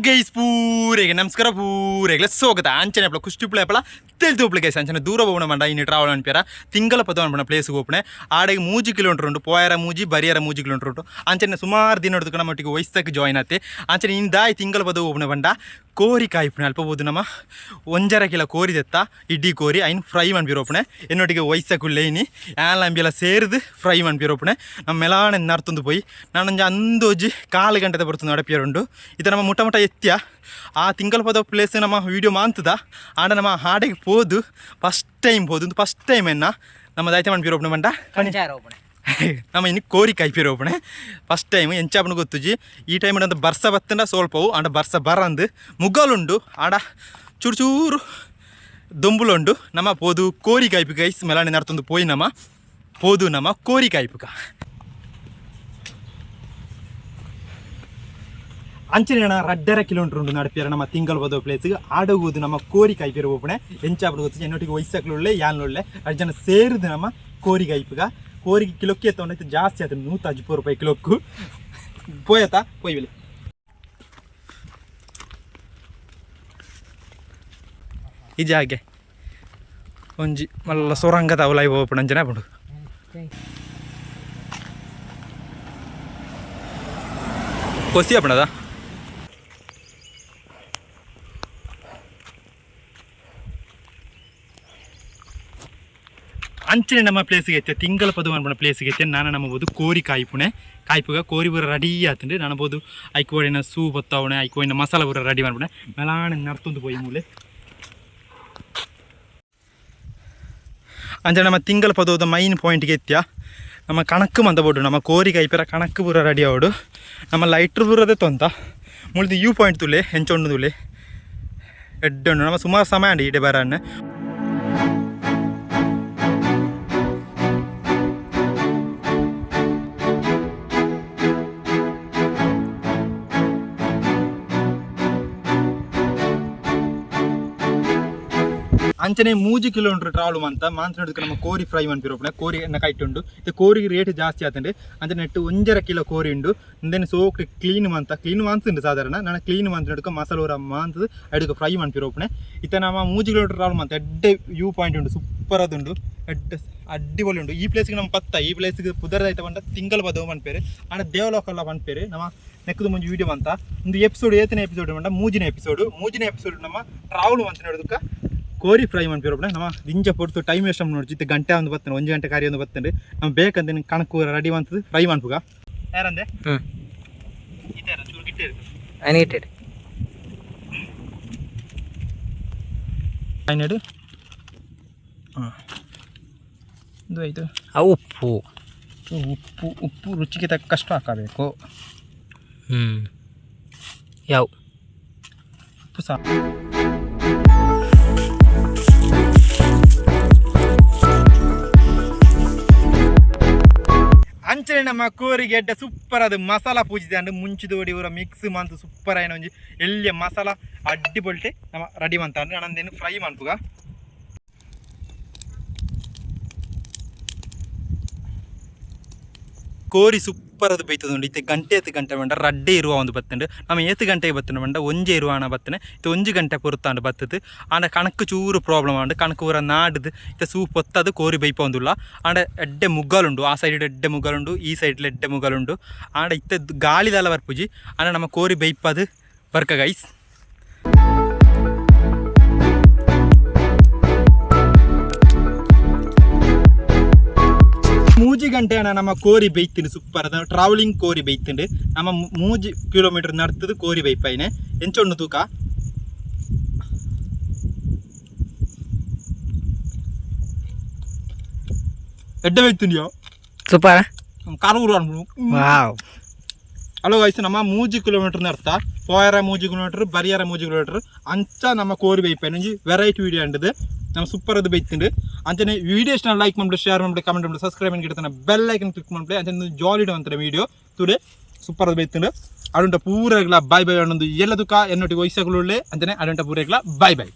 Guys, ಪೂರೆಗೆ ನಮಸ್ಕಾರ, ಪೂರೆಗೆ ಸ್ವಾಗತ. ಅಂಚನೆ ಅಪ್ಲ ಕುಷ್ಟಿಪ್ಲೆ ಅಪ್ಪಲ ತೆಲ್ತುಪ್ಲೆ ಗೈಸ್. ಅಂಚನೆ ದೂರ ಹೋಗೋಣ ಮಂಡ ಇನ್ನು ಟ್ರಾವೆಲ್ ಅನ್ಪಿರ ತಿಂಗಳ ಪದ ಅನ್ಪಣ ಪ್ಲೇಸ್ಗೆ ಹೋಪಣೆ. ಆಡೆಗೆ 3 ಕಿಲೋಮೀಟರ್ ಉಂಟು, ಪೋಯರ ಮೂಜಿ ಬರಿಯರ 3 ಕಿಲೋಮೀಟರ್ ಉಂಟು. ಅಂಚನೆ ಸುಮಾರು ದಿನ ಹಿಡಿದು ನಮ್ಮ ಒಟ್ಟಿಗೆ ವಯಸ್ಸಕ್ಕೆ ಜಾಯ್ನ್ ಆತೆ. ಅಂಚನೆ ಇನ್ನು ದಾಯಿ ತಿಂಗಳ ಪದ ಹೋಪಣೆ ಬಂಡ ಕೋರಿ ಕಾಯ್ಪುಣೆ. ಅಲ್ಪ ಬೋದು ನಮ್ಮ 1.5 ಕಿಲೋ ಕೋರಿ ದೆತ್ತ, ಇಡ್ಡಿ ಕೋರಿ ಐನ್ ಫ್ರೈ ಮನ್ಪಿರೋಪಣೆ. ಎನ್ನೊಟ್ಟಿಗೆ ವಯಸ್ಸಕ್ಕುಲ್ಲೇನಿ ಆಲ ಅಂಬಿಯೆಲ್ಲ ಸೇರಿದು ಫ್ರೈ ಮನ್ಪಿರೋಪಣೆ. ನಮ್ಮ ಮೆಲಾಣೆ ನರ್ತೊಂದು ಪೋಯಿ ನಾನೊಂಜಿ ಅಂದೋಜಿ ಕಾಲು ಗಂಟೆದ ಬರ್ತದೆ ನಡಪಿಯರುಂಡು. ಇದು ನಮ್ಮ ಮುಟ್ಟ ಮುಟ್ಟ ಎತ್ತಿಯ ಆ ತಿಂಗಳ ಪದ ಪ್ಲೇಸ್. ನಮ್ಮ ವೀಡಿಯೋ ಮಾಂತದ ಆಂಡ ನಮ್ಮ ಹಾಡಿಗೆ ಪೋದು ಫಸ್ಟ್ ಟೈಮ್ ಪೋದು, ಫಸ್ಟ್ ಟೈಮ್ ಎನ್ನ ನಮ್ಮ ದಾಯ್ತ ಮನ್ಪಿರೋಪಣೆ ಬಂಡ ನಮ್ಮ ಇನ್ನು ಕೋರಿ ಕಾಯ್ಪಿರೋಪಣೆ ಫಸ್ಟ್ ಟೈಮ್. ಎಂಚಾಪಣ ಗೊತ್ತುಜಿ. ಈ ಟೈಮ್ ಅಂತ ಬರ್ಸ ಬತ್ತಂಡ ಸೋಲ್ಪವು. ಆಂಡ ಬರ್ಸ ಬರಂದು ಮುಗ್ಗಲುಂಡು, ಆಡ ಚೂರು ಚೂರು ದೊಂಬುಲುಂಡು. ನಮ್ಮ ಪೋದು ಕೋರಿ ಕಾಯ್ಪು ಗೈಸ್. ಮೆಲಾಣಿ ನರ್ತೊಂದು ಪೋಯಿ ನಮ್ಮ ಪೋದು ನಮ್ಮ ಕೋರಿ ಕಾಯ್ಪುಕ. ಅಂಚನೆ 2.5 ಕಿಲೋಮೀಟರ್ ಉಂಟು ನಡಪಿಯರ ನಮ್ಮ ತಿಂಗಳು ಬದೋ ಪ್ಲೇಸ್ಗೆ. ಆಡೋಗುವುದು ನಮ್ಮ ಕೋರಿ ಕಾಯ್ಪಿರ ಒಪ್ಪಣೆ. ಎಂಚಾಪಡು ಗೊತ್ತು. ಎನ್ನೊಟ್ಟಿಗೆ ವಯಸ್ಸಾಕ್ಲುಳ್ಳೆ ಯಾನ್ಲುಳ್ಳೆ ಅಷ್ಟು ಜನ ಸೇರಿದು ನಮ್ಮ ಕೋರಿ ಕಾಯ್ಪುಗ. ಕೋರಿಗೆ ಕಿಲೋಕ್ಕೆ ತೊಗೊಂಡೈತೆ, ಜಾಸ್ತಿ ಆಯ್ತು, 150 ರೂಪಾಯಿ ಕಿಲೋಕ್ಕು. ಪೋಯತಾ ಪೋಯ್ ಈ ಜಾಗೆ ಒಂಜಿ ಮಲ್ಲ ಸೊರಂಗದ ಅವಲಾಯಿ ಹೋಗ್ಪಣ ಅಂಜನ ಪುಂಡು. ಕೊಸಿ ಅಪ್ಪಣದ ಅಂಚನೆ ನಮ್ಮ ಪ್ಲೇಸ್ಗೆ ಐತೆ, ತಿಂಗಳ ಪದ ಅನ್ಪಣ ಪ್ಲೇಸ್ಗೆ ಐತೆ. ನಾನು ನಮ್ಮಬೋದು ಕೋರಿ ಕಾಯ್ಪುಣೆ. ಕಾಯ್ಪುಗ ಕೋರಿ ಪೂರ ರೆಡಿ ಆತಂಡು. ನಾನು ಬೋದು ಐಕ್ ಓಡಿನ ಸೂ ಬತ್ತಾವಣೆ, ಐಕ್ ಓಡಿನ ಮಸಾಲ ಪೂರ ರೆಡಿ ಮಾಡ್ಪಣೆ. ಮೆಲಾಣೆ ನರ್ತೊಂದು ಪೋಯಿ ಮೂಲೆ. ಅಂಚನೆ ನಮ್ಮ ತಿಂಗಳ ಪದದ ಮೈನ್ ಪಾಯಿಂಟ್ಗೆ ಎತ್ತಿಯ. ನಮ್ಮ ಕಣಕ್ಕು ಮಂದ ಬೋಡು, ನಮ್ಮ ಕೋರಿ ಕಾಯ್ಪೆರ ಕಣಕ್ಕು ಪೂರ ರೆಡಿ ಆವಡು. ನಮ್ಮ ಲೈಟ್ರ್ ಪೂರದೇ ತೊಂತ ಮುಳಿದು you point ತುಲೆ ಹೆಂಚೊಂಡು ತುಲೆ ಎಡ್ಡುಂಡು. ನಮ್ಮ ಸುಮಾರು ಸಮಯ ಅಂడి ಇಡೆ ಬರನ್ನು. ಅಂಚನೆ 3 ಕಿಲೋಮೀಟರ್ ಟ್ರಾವೆಲ್ ಮಂತ ಮಾಂತ ನಮ್ಮ ಕೋರಿ ಫ್ರೈ ಮನ್ಪಿರೋಪಣೆ. ಕೋರಿ ಎನ್ನ ಕೈಟುಂಡು. ಇದು ಕೋರಿಗೆ ರೇಟ್ ಜಾಸ್ತಿ ಆತಂಡೆ. ಅಂಚನೆ ನೆಟ್ಟು 1.5 ಕಿಲೋ ಕೋರಿ ಉಂಡು. ಇಂದೆನ್ ಸೋಕ್ ಕ್ಲೀನ್ ಮಂತ, ಕ್ಲೀನ್ ಮಾನ್ಸುಂಡು ಸಾಧಾರಣ. ನಾನು ಕ್ಲೀನ್ ಮಂತ್ ನಡುಕ ಮಸಾಲ ಊರ ಮಾಂತದ ಅಡುಗೆ ಫ್ರೈ ಮನ್ಪಿರೋಪಣೆ. ಇತ್ತ ನಮ್ಮ 3 ಕಿಲೋಮೀಟರ್ ಟ್ರಾವೆಲ್ ಮಂತ ಎಡ್ಡೆ ವ್ಯೂ ಪಾಯಿಂಟ್ ಉಂಡು, ಸೂಪರ್ ಅದುಂಡು, ಎಡ್ಡೆ ಅಡ್ಡಿಪೊಲಿ ಉಂಡು. ಈ ಪ್ಲೇಸ್ಗೆ ನಮ್ಮ ಪತ್ತ ಈ ಪ್ಲೇಸ್ಗೆ ಪುದರ್ದಾಯ್ತ ಪಂಡ ತಿಂಗಳ ಬದವು ಮನ್ಪೇರು. ಆಂಡ ದೇವಲೋಕಲ್ಲ ಮನ್ಪೇರು. ನಮ್ಮ ನೆಕ್ಕದು ಮುಂಜಿ ವೀಡಿಯೋ ಅಂತ ಒಂದು ಎಪಿಸೋಡ್, ಏತನೇ ಎಪಿಸೋಡ್ ಪಂಡ ಮೂಜಿನ ಎಪಿಸೋಡ್. ಮೂಜಿನ ಎಪಿಸೋಡ್ ನಮ್ಮ ಟ್ರಾವೆಲ್ ಮಂತ್ ನಡುಕ ಕೋರಿ ಫ್ರೈ ಮನ್ಪಿರೋಪಣೆ. ನಮ್ಮ ದಿಂಜ ಪೊರ್ತು ಟೈಮ್ ವೇಸ್ಟ್ ನೋಡಿ. ಇತ್ತೆ ಗಂಟೆ ಒಂದು ಬತ್ತಂಡೆ, 1 ಗಂಟೆ ಕಾರ್ಯ ಒಂದು ಬತ್ತಂಡೆ. ನಮ್ಮ ಬೇಕಂತ ಕಣಕ್ಕು ರೆಡಿ ಮಂತದ್ದು ಫ್ರೈ ಮನ್ಪುಗ. ಯಾರಂದೆ? ಇತ್ತೆ ಚೂರು ಗಿಟ್ಟೆ. ಅನಿಟೆಡ್. ಐನಡು ಹಾಂ ಇದು ಆಯಿತು. ಆ ಉಪ್ಪು. ಉಪ್ಪು, ಉಪ್ಪು ರುಚಿಗೆ ತಕ್ಕಷ್ಟು ಹಾಕಬೇಕು. ಯಾವ ಉಪ್ಪು ಸಹ. ಅಂಚನೆ ನಮ್ಮ ಕೋರಿಗೆ ಎಡ್ಡೆ ಸೂಪರ್ ಅದು ಮಸಾಲ ಪೂಜಿದೆ ಅಂಡ್ ಮುಂಚಿದೋಡಿ ಊರ ಮಿಕ್ಸ್ ಮಂತು ಸೂಪರ್ ಆಯ್ನ ಒಂಜಿ ಎಲ್ಲಿಯ ಮಸಾಲ ಅಡ್ಡಿ ಬೊಲ್ಟೆ ನಮ್ಮ ರೆಡಿ ಮಂತ. ಅಂದ್ರೆ ಫ್ರೈ ಮನ್ಪುಗ. ಕೋರಿ ಸೂಪರ್ ಅದು ಬೈತದುಂಡು. ಇತ್ತೆ ಗಂಟೆ ಎತ್ತು ಗಂಟೆ ಬಂಡ ರಡ್ಡೆ ಇರುವ ಒಂದು ಬತ್ತುಂಡು. ನಮ್ಮ ಏತು ಗಂಟೆಗೆ ಬತ್ತುಂಡು ಬಂಡ ಒಂಜೆ ಇರುವಾಣ ಬತ್ತನೆ. ಇತ್ತೆ 1 ಗಂಟೆ ಪೊರುತ್ತಾಂಡು ಬತ್ತದು. ಆಂಡ ಕಣಕ್ ಚೂರು ಪ್ರಾಬ್ಲಮ್ ಆಂಡು. ಕಣಕ್ ಪೂರ ನಾಡುದು ಇತ್ತೆ ಸೂ ಪೊತ್ತದು ಕೋರಿ ಬೈಪೊಂದುಲ್ಲ. ಆಂಡ ಎಡ್ಡೆ ಮುಗ್ಗಲುಂಡು. ಆ ಸೈಡ್ ಎಡ್ಡೆ ಮುಗ್ಗಲುಂಡು, ಈ ಸೈಡ್ಲ ಎಡ್ಡೆ ಮುಗ್ಗಲುಂಡು. ಆಂಡ ಇತ್ತೆ ಗಾಳಿದಲ್ಲ ಬರ್ಪುಜಿ. ಆಂಡ ನಮ್ಮ ಕೋರಿ ಬೈಪದು ಬರ್ಕ ಗೈಸ್. 3 ಗಂಟೆ ಅಣ್ಣ ನಮ್ಮ ಕೋರಿ ಬೈತಿಂಡು. ಸೂಪರ್ ಅದು ಟ್ರಾವೆಲಿಂಗ್ ಕೋರಿ ಬೈತಿಂಡು. ನಮ್ಮ 3 ಕಿಲೋಮೀಟರ್ ನಡ್ತದು ಕೋರಿ ಬೈಪಾಯಿನೆ. ಎಂಚೊಂಡು ತೂಕ ಎಡ್ಡೆ ಬೈತುಂಡಿಯೋ. ಸೂಪರ್. ಕಾರೂರು ಅನ್ಬಿಡು. Wow. Hello guys, ನಮ್ಮ 3 ಕಿಲೋಮೀಟರ್ ನಡ್ತ, ಪೋಯರ 3 ಕಿಲೋಮೀಟರ್, ಬರಿಯರ 3 ಕಿಲೋಮೀಟರ್ ಅಂಚ ನಮ್ಮ ಕೋರಿ ಬೈಪಾಯಿನ. ಒಂಜಿ ವೆರೈಟಿ ವೀಡಿಯೋ ಅಂಡದು. ನಮ್ಮ ಸೂಪರ್ ಅದು ಬೈತುಂಡು. ಅಂಚನೆ ವೀಡಿಯೋ ಇಷ್ಟ ಲೈಕ್ ಮಾಡ್ಬಿಟ್ಟು, ಶೇರ್ ಮಾಡ್ಬಿಟ್ಟು, ಕಮೆಂಟ್ ಮಾಡ್ಬಿಟ್ಟು, ಸಬ್ಸ್ಕ್ರೈಬ್ ಮಾಡಿ, bell icon click ಮಾಡ್ಬಿಟ್ಟು. ಅಂಚನೆ ಜಾಲಿ ಅಂತಾರೆ ವೀಡಿಯೋ ತೂಡೆ. ಸೂಪರ್ ಅದು ಬೈತುಂಡು. ಅಡುಂಟ ಪೂರಗ್ಲ ಬಾಯ್ ಬಾಯ್ ಅನ್ನೊಂದು ಎಲ್ಲದಕ್ಕ ಎನ್ನೊಟ್ಟಿಗೆ ವಯಸ್ಸಾಗಲುಳ್ಳೆ. ಅಂಚನೆ ಅಡುಂಟ ಪೂರಗ್ಲ ಬಾಯ್ ಬಾಯ್.